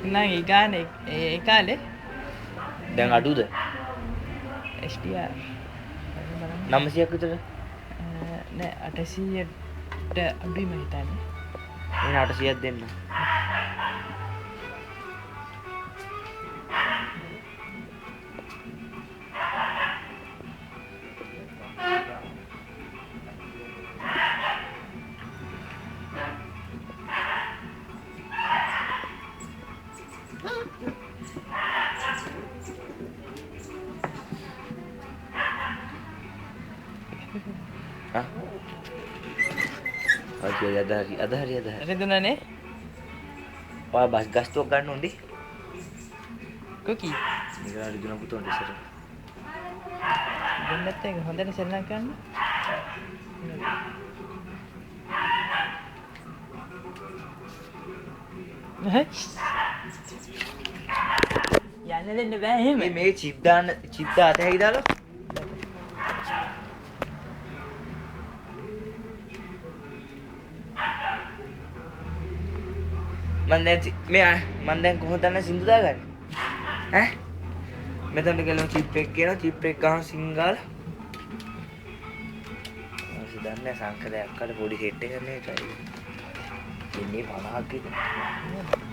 නං ඒ ගානේ ඒ කාලේ දැන් අඩුද? STR බලන්න. 900ක් විතර? නෑ, 800ට අඩුයි මම හිතන්නේ. එහෙනම් 800ක් දෙන්න. ආ හරි, අද හරි, අද හරි, අද හරි. රිදුනනේ. ඔයා බස් ගස්තුවක් ගන්න හොඳේ. කුකී. මේක රිදුනා පුතෝන් ඉස්සර. දෙන්නත් එක හොඳට සෙල්ලම් කරන්න. යන්න දෙන්න බෑ එහෙම. මේ චිප් දාන්න, චිප් දාත හැකි දාලා. මං දැන් මේ මං දැන් කොහොමද දන්නේ සින්දු දාගන්නේ? ඈ, මෙතනට ගිහලා චිප් එක කියනවා, චිප් එක ගහන සිංගාල. මං දන්නේ සංකරයක් අක්කට පොඩි සෙට් එකක් නේ චයි. ඉන්නේ 50ක් විතර.